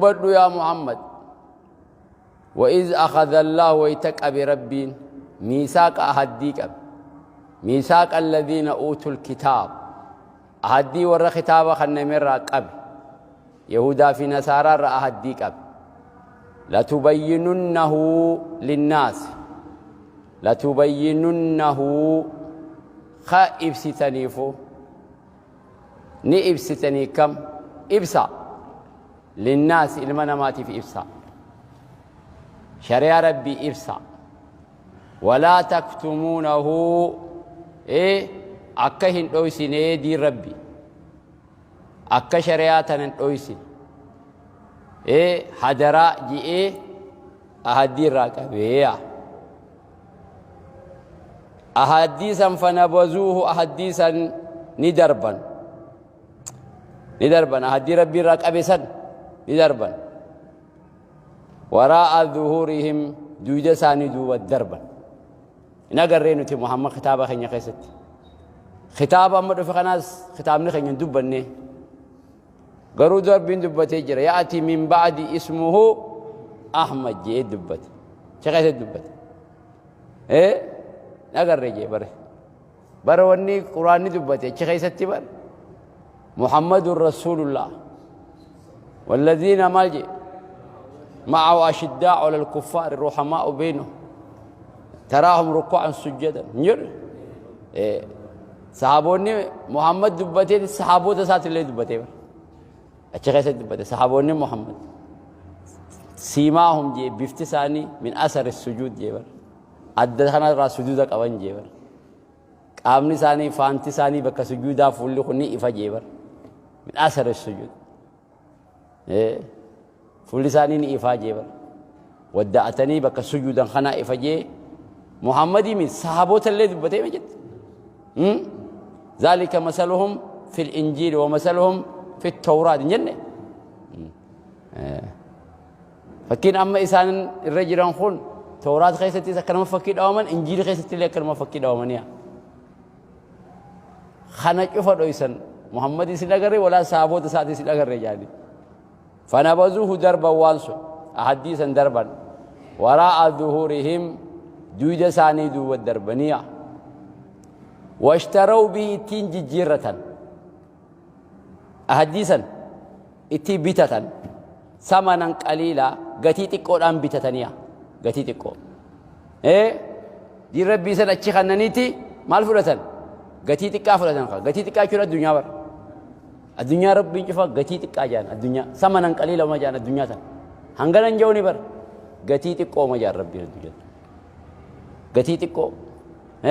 Dubbadhu yaa Muhammad. Wa'iz akhadha Allaahu wayta qabe Rabbiin miisaaqa ahaddii qabe. Miisaaqa alladhiina uutul kitaab. Ahaddii warra kitaaba kannamerraa qabe. Yahudaa fi Nasaaraarra ahaddii qabe. Latubayyinunnahu linnaasi. Latubayyinunnahu ka ibsitaniifu. Ni ibsitanii kam ibsa. Linnaasi ilma namaatiif ibsa. Shari'aa Rabbii ibsa. Walaa taktumuunahu ee akka hin dhoysinee diin Rabbi. Akka shari'aa tana hin dhoysine. Ee hadaraa ji'ee ahaddii irraa qabeeya. Ahaddii san fanabazuuhu ahaddii san ni darban. Ni darban ahaddii Rabbii irraa qabe san ni darban. Waraa'a zuhuurihim duyda isaanii duuba darban. Hin agarree nuti Muhammad kitaaba keenya keessatti. Kitaaba amma dhufe kanaas kitaabni keenya hin dubbanne. Garuu Rabbiin dubbatee jira. Ya'ati min ba'di ismuhu Ahmad jedhee dubbate. Achi keessatti dubbate. Ee hin agarree jee bare. Bara wanni Quraanni dubbate achi keessatti bara. Muhammadun Rasuulullah. Walladhiina maal jee? Ma'ahu ashiddaa ala al-kuffaari ruhamaa'u beynahum. Taraahum rukku'an sujjadan. Hin jedhu? Ee. Sahaboonni Muhammad dubbatee sahaboota isaatillee dubbatee bara. Achi keessatti dubbate sahaboonni Muhammad. Siimaahum jee bifti isaanii min asari sujuud jee bara. Adda kanarraa sujuuda qaban jee bara. Qaamni isaanii faanti isaanii bakka sujuudaa fuulli kun ni ifa jee bara. Min asari sujuud. Fuulli isaanii ni ifaa jee bara. Wadda'atanii bakka sujuudan kanaa ifa jee Muhammadii miti sahaboota illee dubbatee ma jette. Zaalika masaluhum fil injiili wa masaluhum fit tawraat hin jenne. Fakkiin amma isaan irra jiran kun tawraat keessattis akkanuma fakkii dhawaman injiilii keessatti illee akkanuma fakkii dhawamaniya. Kana cufa dhoysan Muhammadii sin agarre walaa sahaboota isaatii sin agarre jaani. Fanabazuuhu darban waan sun ahaddii san darban waraa'a zuhurihim duyda isaanii duuba darbaniya. Washtaraw bihi ittiin jijjiirratan ahaddii san ittiin bitatan samanan qaliilaa gatii xiqqoodhaan bitataniya gatii xiqqoo. Ee diin rabbii san achi kannaniiti maal fudhatan gatii xiqqaa fudhatan gatii xiqqaa jechuun addunyaa bara. Addunyaa rabbiin cufa gatii xiqqaa jaan addunyaa samanan qaliila uma jaan addunyaa tan hanganan ja'uni bar gatii xiqqoo uma jaan rabbiin addunyaa tan gatii xiqqoo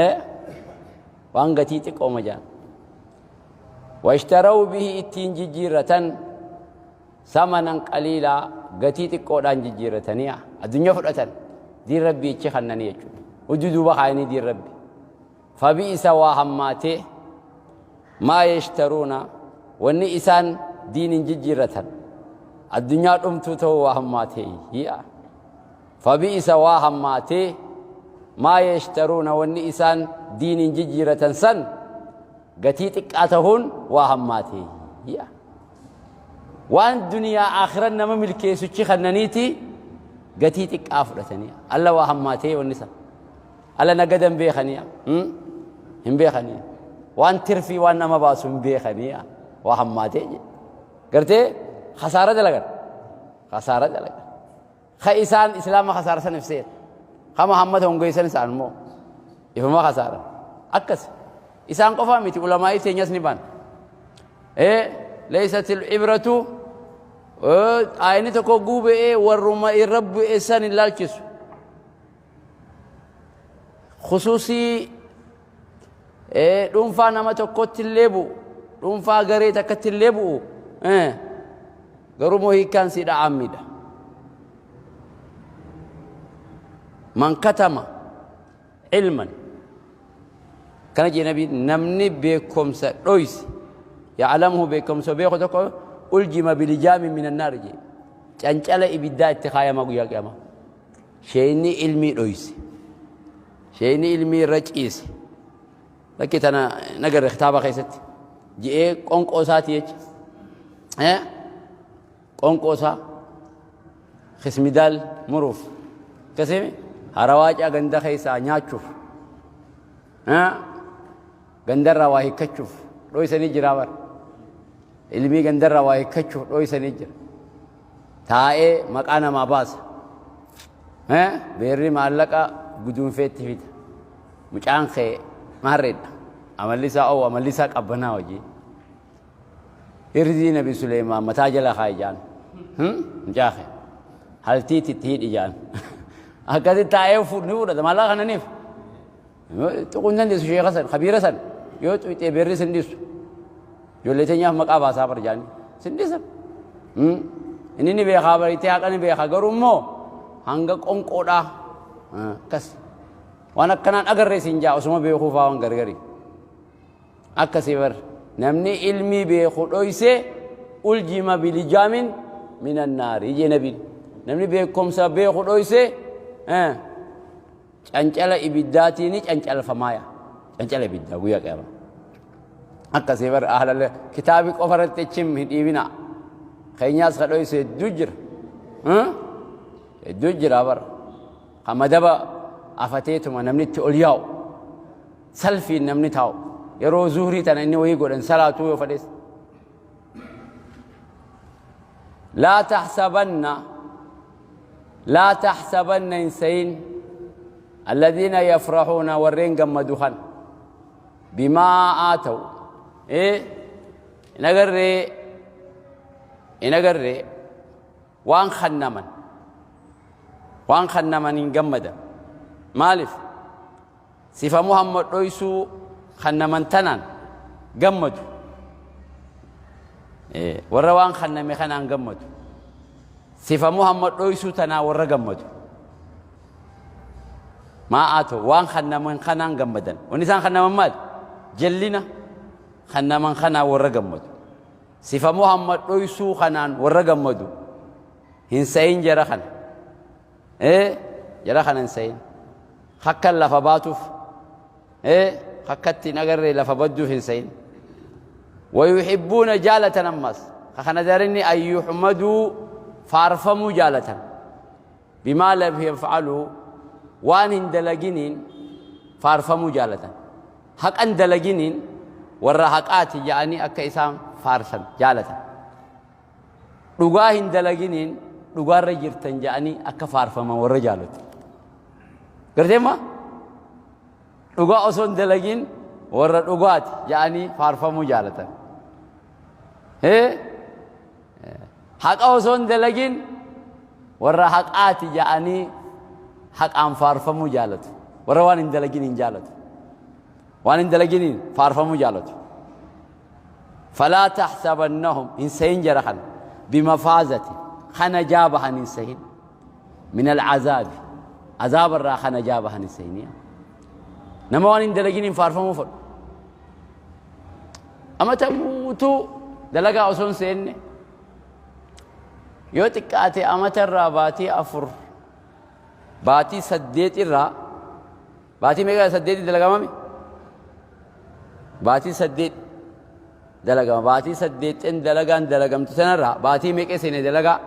ee waan gatii xiqqoo uma jaan washtaraw bihi ittiin jijjiirratan samanan qaliilaa gatii xiqqoodhaan jijjiirratanii addunyaa fudhatan diin rabbii ichi kannanii jechuudha hojii duuba kaayanii diin rabbi Fabi'isa waa hammaatee maa yashtaruuna wanni isaan diiniin jijjiirratan addunyaa dhumtuu ta'uu waa hammaatee hi'a. Fabi'isa waa hammaatee maa yashtaruuna wanni isaan diiniin jijjiirratan san gatii xiqqaa ta'uun waa hammaatee hi'a. Waan duniyaa akhiran nama milkeessuchi kannaniiti gatii xiqqaa fudhatanii alla waa hammaatee wanni san. Ala nagada hin beekanii hin beekanii waan tirfii waan nama baasu hin beekanii waa hammaatee jedhe gartee kasaara dalagan kasaara dalagan ka isaan islaama kasaara san ibseera ka Muhammad hongeessan isaan immoo ifuma kasaara akkas isaan qofaa miti ulamaa'ii teenyas ni baan ee leeysat ibratu aayini tokko guube'ee warruma irra bu'e san hin laalchisu Khusuusii dhuunfaa nama tokkotti illee bu'u, dhuunfaa garee takkatti illee bu'u, garuu immoo hiikkaan siidha aammiidha. Man katama ilman kana jee nabi namni beekumsa dhoyse ya'lamuhu beekumsa beeku tokko uljima bilijaamin minan naar jee cancala ibiddaa itti kaayama guyyaa qiyaamaa. Sheeyni ilmii dhoyse. Sheeyni ilmii irra ciise. Lakki tana nagarre kitaaba keessatti. Je'ee qonqoo isaati jecha. Qonqoo isaa. Kismidaal muruuf. Akkasii harawaacaa ganda keessaa nyaachuuf. Gandarraa waa hiikkachuuf dhoysanii jira bara. Ilmii gandarraa waa hiikkachuuf dhoysanii jira. Taa'ee maqaa namaa baasa. Beerri maallaqa guduunfeetti fida. Mucaan kee maarreedha. Amalli isaa oowwa, amalli isaa qabbanaa hojii. Hirzii Nabi Suleymaan mataa jala kaa'i jaan. Mucaa kee. Haltiitti itti hidhi jaan. Akkasi taa'ee ni fudhata maallaqa kananiif. Tuquu hin dandeessu sheeka san, kabiira san. Yoo tuqxee beerri sin dhiisu. Ijoollee teenyaaf maqaa baasaa bar jaanii. Sin dhiisan. Inni ni beekaa baritee haqa ni beekaa garuu immoo hanga qonqoodhaa akkas. Waan akkanaan agarree siin jaa osuma beekuu faa waan gargari. Akkasii bar namni ilmii beeku dhoysee uljima bilijaamin minan naari jee nabiin. Namni beekumsa beeku dhoysee cancala ibiddaatiini cancalfamaaya. Cancala ibiddaa guyyaa qiyaamaa. Akkasii bar ahlal kitaabii qofa irratti achim hin dhiibina. Keenyaas ka dhoyse hedduu jira. Hedduu jira bar. Ka madaba afateetuma namni itti ol yaa'u. Salfiin namni taa'u. Yeroo zuhrii tana inni wayii godhan salaatuu yoo fedhes. Laa taxsabanna laa taxsabanna hin seyin alladhiina yafraxuuna warreen gammadu kan bimaa aataw hin agarree hin agarree waan kannaman waan kannaman hin gammadan maaliif Sifa Muhammad dhoysuu kannaman tanaan gammadu. Warra waan kanname kanaan gammadu. Sifa Muhammad dhoysuu tanaa warra gammadu. Maa haa ta'u waan kannaman kanaan gammadan. Wanni isaan kannaman maali? Jallina kannaman kanaan warra gammadu. Sifa Muhammad dhoysuu kanaan warra gammadu. Hin sayin jara kana. Jara kana hin sayin. Hakkan lafa baatuuf hakkatti hin agarree lafa badduuf hin sayin. Wayuhibbuuna jaalatan ammas kana darinni an yuhmaduu faarfamuu jaalatan. Bimaa lam yaf'aluu waan hin dalaginiin faarfamuu jaalatan. Haqan dalaginiin warra haqaati ja'anii akka isaan faarsan jaalatan. Dhugaa hin dalaginiin dhugaarra jirtan ja'anii akka faarfaman warra jaalatu. Garteemma? Dhugaa osoo hin dalagin warra dhugaati ja'anii faarfamuu jaalatan. Haqa osoo hin dalagin warra haqaati ja'anii haqaan faarfamuu jaalatu. Warra waan hin dalagin hin jaalatu. Waan hin dalaginiin faarfamuu jaalatu. Falaa taxsabannahum hin sehin jara kana bimafaazati kana jaabahan hin sehin min alcazaabi azaaba irraa kana jaabahan hin sehiniya. Nama waan hin dalaginiin faarfamuu fedhu. Amata guutuu dalagaa osoo hin seenne yoo xiqqaate amata irraa baatii 4 baatii 8 irraa Baatii meeqa saddeeti dalagamame? Baatii 8 dalagama. Baatii saddeetten dalagaan dalagamtu sanarraa baatii meeqa seene dalagaa?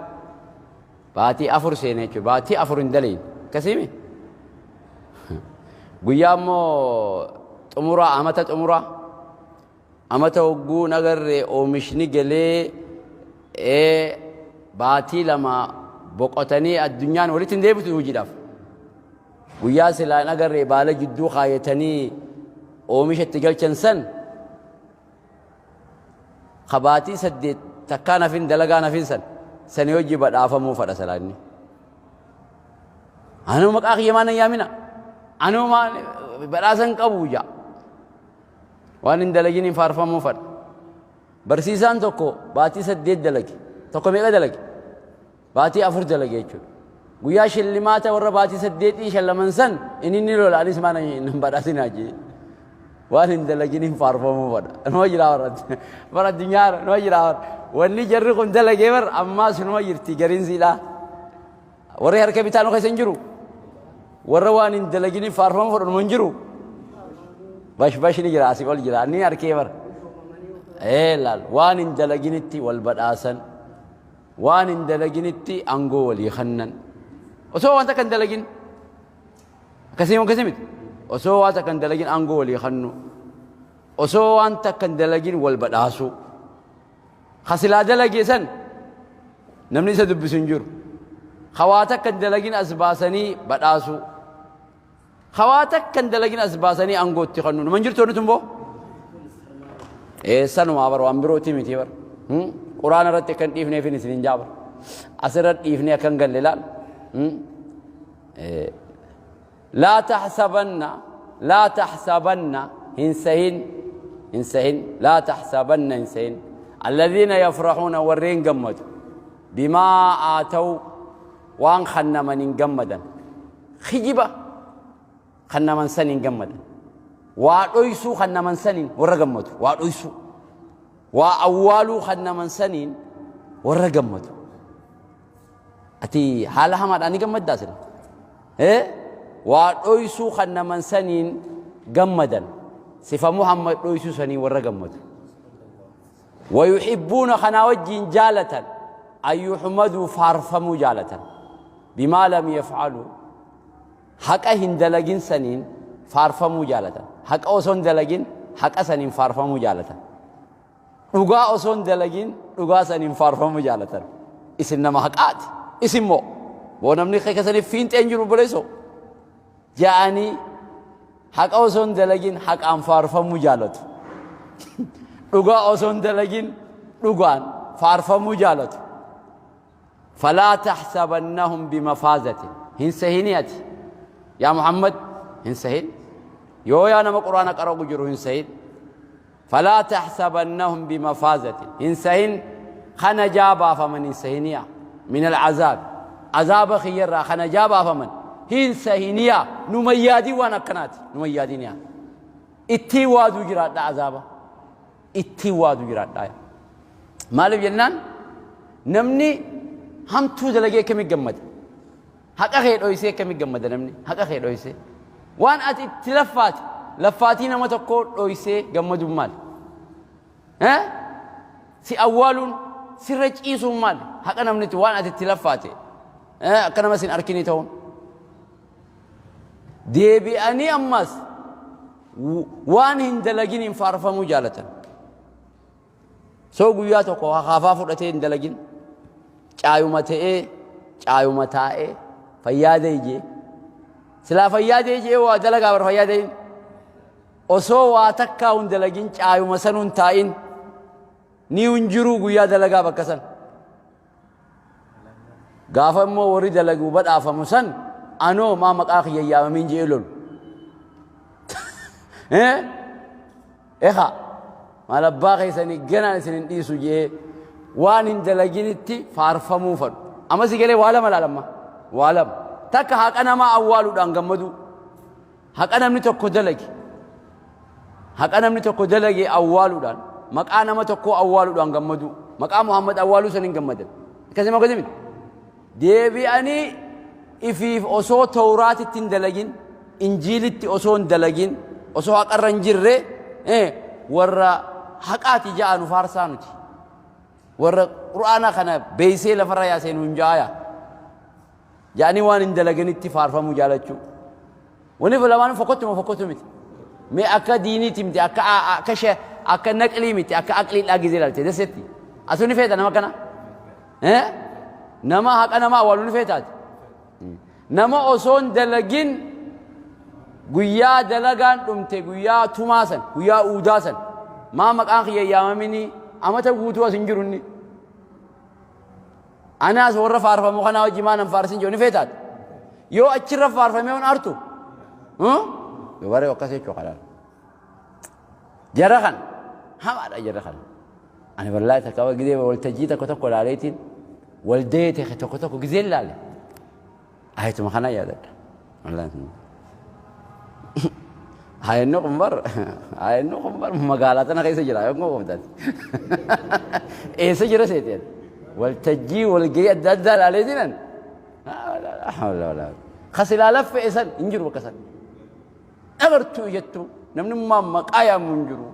Baatii 4 seene jechuudha. Baatii 4 hin dalayin. Akkasiimi? Guyyaa immoo xumuraa amata xumuraa amata hogguu nagarree oomishni galee baatii 2 boqotanii addunyaan walitti hin deebitu hojiidhaaf. Guyyaa silaa hin agarree baala jidduu kaayatanii oomisha itti galchan san ka baatii 8 takkaan hafin dalagaan hafin san sanii hojii badhaafamuu fadha silaa inni. Anuu maqaa kiyya maan hin yaamina. Anuu maan badhaasa hin qabu jaa. Waan hin dalagin hin faarfamuu fadha. Barsiisaan tokko baatii 8 dalage. Tokko meeqa dalage? Baatii 4 dalage jechuudha. Guyyaa shillimaata warra baatii 8 shallaman san inni ni lola anis maana hin badhaasinaa jee. Waan hin dalagin hin faarfamuu fadha. Numa jira warra bara addunyaa numa jira warra. Wanni jarri kun dalagee bar ammaas numa jirti gariin siidhaa. Warri harka bitaa nu keessa hin jiru. Warra waan hin dalagin hin faarfamuu fadhu numa hin jiru. Bash bash ni jira asii ol jira inni harkee bar. Ee laal waan hin dalaginitti wal badhaasan. Waan hin dalaginitti aangoo walii kennan. Osoo waan takka hin dalagin. Akkasii akkasii miti. Osoo waan takka hin dalagin aangoo walii kennu. Osoo waan takka hin dalagin wal badhaasu. Kasilaa dalage san namni isa dubbisu hin jiru. Ka waa takka hin dalagin as baasanii badhaasu. Ka waa takka hin dalagin as baasanii aangootti kennu. Numa hin jirtu wanni tun boo? Eessanumaa bara waan birootii miti bara. Quraana irratti akka hin dhiifneefin isin hin jaabara. Asirra dhiifnee akka hin galle laal. لا تحسبن، لا تحسبن، hin sehin، hin sehin، لا تحسبن، hin sehin، الذين يفرحون، warreen gammadu، بما آتوا، waan kennaman hin gammadan. Kijiba kennaman san hin gammadan. Waa dhoysuu kennaman saniin warra gammadu. Waa dhoysuu, waa awwaaluu kennaman saniin warra gammadu. Ati haala hamaadhaan ni gammaddaa sila? Waa dhoysuu kennaman saniin gammadan. Sifa Muhammad dhoysuu sanii warra gammadu. ويحبون، خنا وجين جالة، أن يحمدوا، فارفموا جالة، بما لم يفعلوا، haqa hin dalagin saniin faarfamuu jaalatan. Haqa osoo hin dalagin haqa saniin faarfamuu jaalatan. Dhugaa osoo hin dalagin dhugaa saniin faarfamuu jaalatan. Isin nama haqaati. Isin moo boo namni keessaniif fiinxeen jiru buleessoo ja'anii haqa osoo hin dalagin haqaan faarfamuu jaalatu. Dhugaa osoo hin dalagin dhugaan faarfamuu jaalatu. فلا تحسبنهم بمفازة، hin sehinii ati yaa Muhammad, hin sehin. Yoo yaa nama Quraana qara'u jiru, hin sehin. فلا تحسبنهم بمفازة، hin sehin. Kana jaa baafaman hin sehiniya. من العذاب، azaaba kiyyarraa kana jaa baafaman hin sehiniya. Numa yaadin, waan akkanaati numa yaadiniya. Ittiin waaduu jiraadha, azaaba ittiin waaduu jiraadha. Maaliif jennaan, namni hamtuu dalagee akkamii gammada? Haqa kee dhoysee akkamii gammada namni? Haqa kee dhoysee, waan ati itti laffaate, laffaatii nama tokkoo dhoysee gammaduun maali? Si awwaaluun, sirra ciisuun maali? Haqa namni waan ati itti laffaate akka nama sin arkinii ta'uun deebi'anii ammas waan hin dalaginiin faarfamuu jaalatan. Soo guyyaa tokko hakaafaa fudhatee hin dalagin, caayuma ta'ee, caayuma taa'ee fayyaa ijee silaa fayyaa ijee waa dalagaa bara fayyaa ta'in, osoo waa takkaa hin dalagin caayuma sanuun taa'in ni hin jiruu. Guyyaa dalagaa bakka san gaafa immoo warri dalaguu badhaafamu san, anoo maa maqaa kiyya yaamamiin jee lolu. Eha, maal abbaa keessanii ganaan isin hin dhiisu jee waan hin dalaginitti faarfamuu fadhu. Amma si galee? Waa lama laalamma, waa lama. Takka haqa namaa awwaaluudhaan gammadu. Haqa namni tokko dalage, haqa namni tokko dalage awwaaluudhaan, maqaa nama tokkoo awwaaluudhaan gammadu. Maqaa Muhammad awwaaluu san hin gammadan. Akkasuma, akkasii miti? Deebi'anii ifiif osoo Tawraatitti hin dalagin, Injiilitti osoo hin dalagin, osoo haqarra hin jirre, warra haqaati ja'a nu faarsaa nuti. Warra Qur'aana kana beeysee lafarra yaasee nu hin ja'aya. Ja'anii waan hin dalaganitti faarfamuu jaalachuu. Wani lamaan fokkotuma fokkottu miti. Mee akka diiniiti miti, akka naqlii miti, akka aqliidhaa gizee ilaalte dasetti. Asuu ni feeta nama kana? Nama haqa namaa awwaaluu ni feetaati? Nama osoo hin dalagin guyyaa dalagaan dhumte, guyyaa tumaa san, guyyaa uudaa san, maa maqaan kiyya yaamamini, amata guutuu as hin jiru inni. Anaas warra faarfamu kanaa wajji maa nan faarsin jiru ni feetaati? Yoo achirra faarfamee on artu? Dubaree akkas jechuu kanaan. Jara kan hamaadha jara kan. Ani wallaahi takka gizee waltajjii tokko tokko ilaaleetiin, waldee ta'e tokko tokko gizee ilaale. Ayatuma kana yaadadha. Wallaahi. Hayennu kun bar, hayennu kun bar magaalaa tana keessa jira yoo qooftaati. Eessa jira seeteen? Waltajjii walgahii adda addaa ilaaleetiinan. Kasilaa laffee san hin jiru bakka san. Agartuu jettu namni maqaa yaamu hin jiru.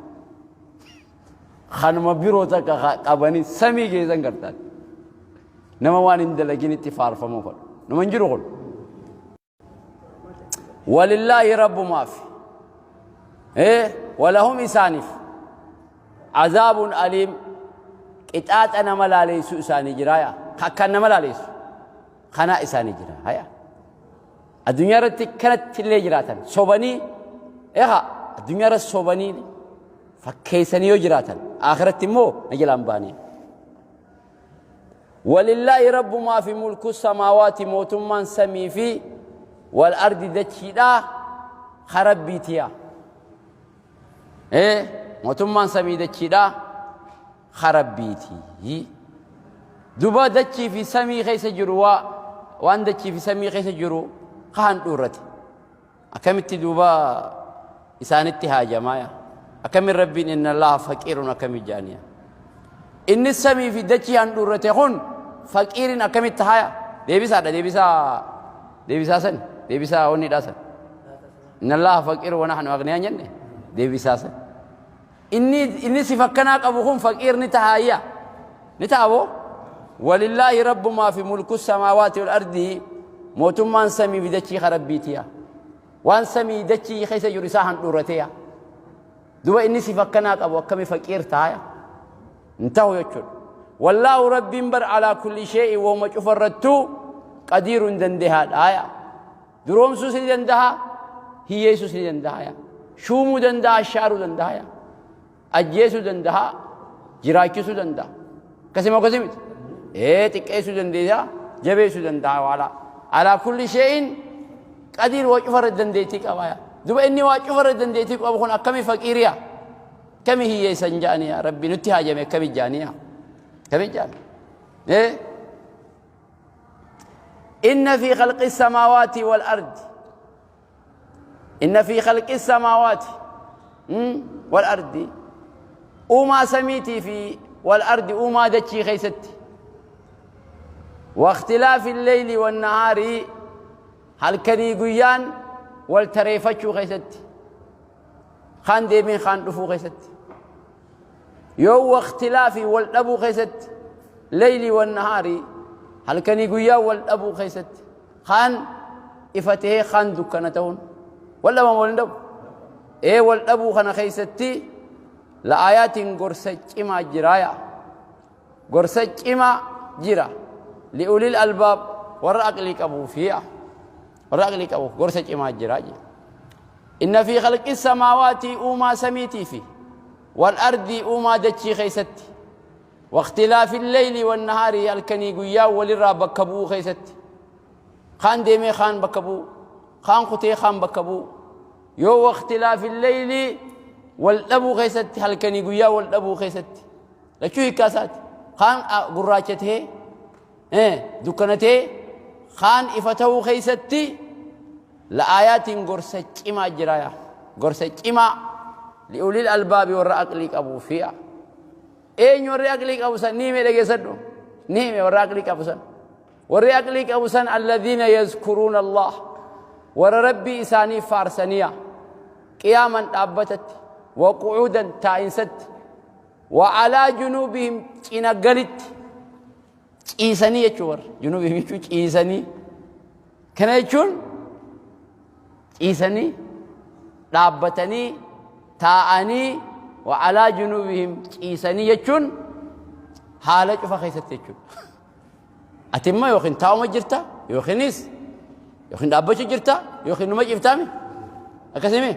Kanuma biroo takka qabanii samii geessan gartaan. Nama waan hin dalaginitti faarfamuu fadhu. Nama hin jiru kun. Walillaahi rabbumaaf. Walahum isaaniif. Azaabun aliim qixaaxa nama laaleessu isaanii jiraaya. Akkaan nama laaleessu. Kanaa isaanii jira. Haya. Addunyaa irratti kanatti illee jiraatan sobanii egaa addunyaa irratti sobanii fakkeessanii yoo jiraatan akhiratti immoo na jalaan baanii. Walillaahi rabbumaa fi mulku samaawaati mootummaan samii fi wal ardi dachiidhaa karabbiitiya. Mootummaan samii dachiidhaa karabbiiti. Duba dachii fi samii keessa jiru waa waan dachii fi samii keessa jiru kaan dhuurrate. Akkamitti duuba isaanitti haajamaaya? Akkamin Rabbiin inna Allaha faqiirun akkami jaaniya? Inni samii fi dachii handhuurrate kun faqiirin akkamitti haya? Deebisaadha deebisaa deebisaa san deebisaa onnidhaa san. Inna Allaha faqiirun wa nahnu aghniyaan jenne deebisaa san. Inni sifa akkanaa qabu kun faqiir ni tahaayya? Ni ta'a boo? Walillaahi rabbumaa fi mulku samaawaati wal ardii mootummaan samii fi dachii ka rabbiitiya. Waan samii dachii keessa jiru isaa handhuurateya. Duba inni sifa akkanaa qabu akkami faqiir taaya? Hin tahu jechuudha. Wallaahu rabbiin bar alaa kulli shee'in wooma cufarrattuu qadiirun dandehaadhaaya. Duroomsuus ni dandaha, hiyyeessuus ni dandaha. Shuumuu dandaha, shaaruu dandaha. Ajjeesuu dandaha, jiraachisuu dandaha. Akkasuma akkasii miti. Ee xiqqeessuu dandeessa, jabeessuu dandaha waala. Alaa kulli shee'in qadiir waa cufarra dandeettii qaba. Duba inni waa cufarra dandeettii qabu kun akkami faqiiriya? Akkami hiyyeessan ja'aniya? Rabbi nutti haajame akkami ja'aniya? Akkami ja'an? Ee Inna fi khalqi samaawaati wal ardi. Inna fi khalqi samaawaati wal ardi. Uumaa samiitii fi wal ardi uumaa dachii keessatti. Waqtilaafi leyli wan nahaari halkanii guyyaan wal tareeffachuu keessatti. Kaan deemee kaan dhufuu keessatti. Yoo waqtilaafi wal dhabuu keessatti leyli wan nahaari halkanii guyyaa wal dhabuu keessatti kaan ifa tahee kaan dukkana ta'uun wal dhabama wal hin dhabu. Ee wal dhabuu kana keessatti la'aayaatiin gorsa cimaa jiraaya. Gorsa cimaa jira. Li'ulil albaab warra aqlii qabuufi warra aqlii qabuuf gorsa cimaa jira jedha. Inna fi khalqi samaawaati uumaa samiitii fi wal ardii uumaa dachii keessatti waqtilaafi leyli wan nahaarii halkanii guyyaa walirraa bakka bu'uu keessatti kaan deemee kaan bakka bu'u kaan kutee kaan bakka bu'u yoo waqtilaafi leyli wal dhabuu keessatti halkanii guyyaa wal dhabuu keessatti lachuu hiikkaa isaati kaan gurraacha ta'ee dukkana ta'ee kaan ifa ta'uu keessatti la'aayaatiin gorsa cimaa jira yaa gorsa cimaa li'ulil albaabi warra aqlii qabuu fi'a eenyu warri aqlii qabu san ni hime dhageessadhu ni hime warra aqlii qabu san warri aqlii qabu san alladhiina yazkuruuna allah warra rabbii isaanii faarsaniya qiyaaman dhaabbatatti wa qu'uudan taa'insatti wa alaa junuubihim cina galitti ciisanii jechuu warra junuubihim jechuun ciisanii kana jechuun ciisanii dhaabbatanii taa'anii wa alaa junuubihim ciisanii jechuun haala cufa keessatti jechuudha. Ati immoo yookiin taa'uma jirta yookiinis yookiin dhaabbachuu jirta yookiin numa ciftaami akkasii.